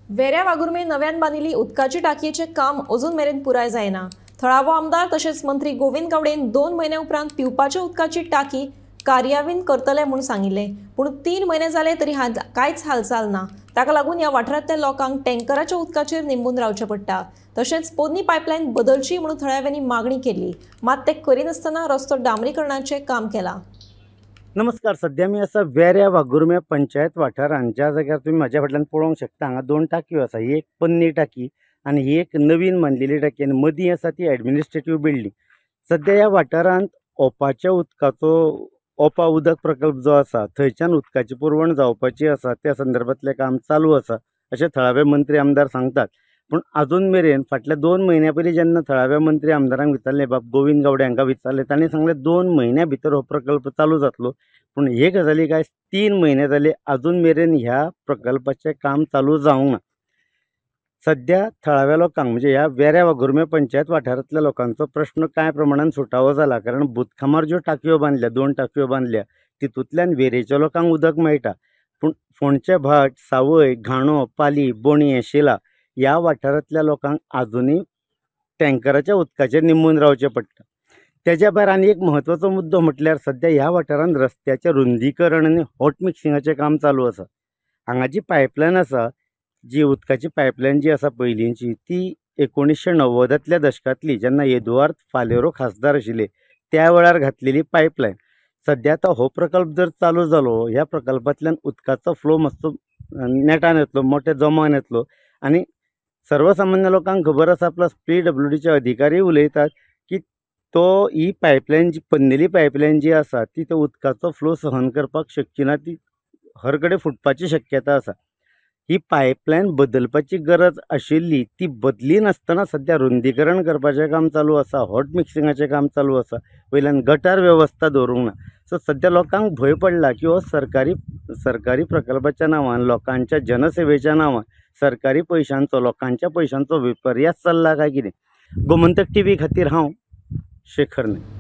वेऱ्या वाघुर्मे नव्यान बांदिल्ली उदकाची टाकयेचें काम अजून मेरेन पुराय जायना। थळावो आमदार तशेंच मंत्री गोविंद गावडेन 2 म्हयन्या उपरांत पिवपाच्या उदकाची टाकी कार्यान्वीत करतले म्हूण सांगिल्लें, पूण 3 म्हयने जाले तरी कांयच हालचाल ना। ताका लागून ह्या वाठारांतल्या लोकांक टँकराच्या उदकाचेर निंबून रावचें पडटा। तशेंच पोरणी पायपलायन बदलची म्हणून थळाव्यांनी मागणी केली, मात ते करिनासतना रस्तो डांबरीकरणाचें काम केलां। नमस्कार, सध्या मी आसा वेऱ्या वाघुर्मे पंचायत वाठारांत, ज्या जाग्यार तुमी म्हाज्या फाटल्यान पळोवंक शकता हांगा 2 टाकयो आसा। ही एक पन्नी टाकी आनी ही एक नवीन बांदलेली टाकी आनी मदीं आसा ती एडमिनिस्ट्रेटीव बिल्डींग। सध्या ह्या वाठारांत ओपाच्या उदकाचो ओपा उदक प्रकल्प जो आसा थंयच्यान उदकाची पुरवण जावपाची आसा, त्या संदर्भांतलें काम चालू आसा अशें थळावे मंत्री आमदार सांगतात। पूण आजून मेरेन फाटल्या 2 म्हयन्या पयलीं जेन्ना थळाव्या मंत्री आमदारांक विचारलें, बाब गोविंद गावडे हांकां विचारलें, तांणी सांगलें 2 म्हयन्या भितर हो प्रकल्प चालू जातलो। पूण हे गजाली काय 3 म्हयने जाले आजून मेरेन ह्या प्रकल्पाचें काम चालू जावंक ना। सध्या थळाव्या लोकांक म्हणजे ह्या वेऱ्या वाघुर्मे पंचायत वाठारांतल्या लोकांचो प्रश्न कांय प्रमाणान सुटावो जाला, कारण बुदखामार ज्यो टाकयो बांदल्या, 2 टाकयो बांदल्या, तितूंतल्यान वेरेच्या लोकांक उदक मेळटा। पूण फोंडचे भाट, सावय, घाणो, पाली, बोणये, शिला ह्या वाठारांतल्या लोकांक आजुनूय टँकराच्या उदकाचेर निंबून रावचें पडटा। तेज्या भायर आनी एक म्हत्वाचो मुद्दो म्हटल्यार सध्या ह्या वाठारांत रस्त्याचें रुंदीकरण आनी हॉट मिक्सिंगाचें काम चालू आसा। हांगा जी पायपलायन आसा, जी उदकाची पायपलायन जी आसा पयलींची, ती 1990तल्या दशकांतली, जेन्ना एदुआर्द फालेरो खासदार आशिल्ले त्या वेळार घातलेली पायपलायन। सध्या आतां हो प्रकल्प जर चालू जालो, ह्या प्रकल्पांतल्यान उदकाचो फ्लो मातसो नेटान येतलो, मोठ्या जोमान येतलो आनी सर्वसामान्य लोकांक खबर आसा, प्लस PWDचे अधिकारी उलयतात की तो ही पायपलायन जी पन्नेली पायपलायन जी आसा ती तो उदकाचो फ्लो सहन करपाक शक्य ना, ती हर कडेन फुटपाची शक्यता आसा। ही पायपलायन बदलपाची गरज आशिल्ली, ती बदली नासतना सध्या रुंदीकरण करपाचें काम चालू आसा, हॉट मिक्सिंगाचें काम चालू आसा, वयल्यान गटार वेवस्था दवरूंक ना। सो सध्या लोकांक भंय पडला की हो सरकारी प्रकल्पाच्या नांवान, लोकांच्या जनसेवेच्या नांवान सरकारी पयशांचो, लोकांच्या पयशांचो विपर्यास चल्ला काय कितें। गोमंतक TV खातीर हांव शेखर नायक।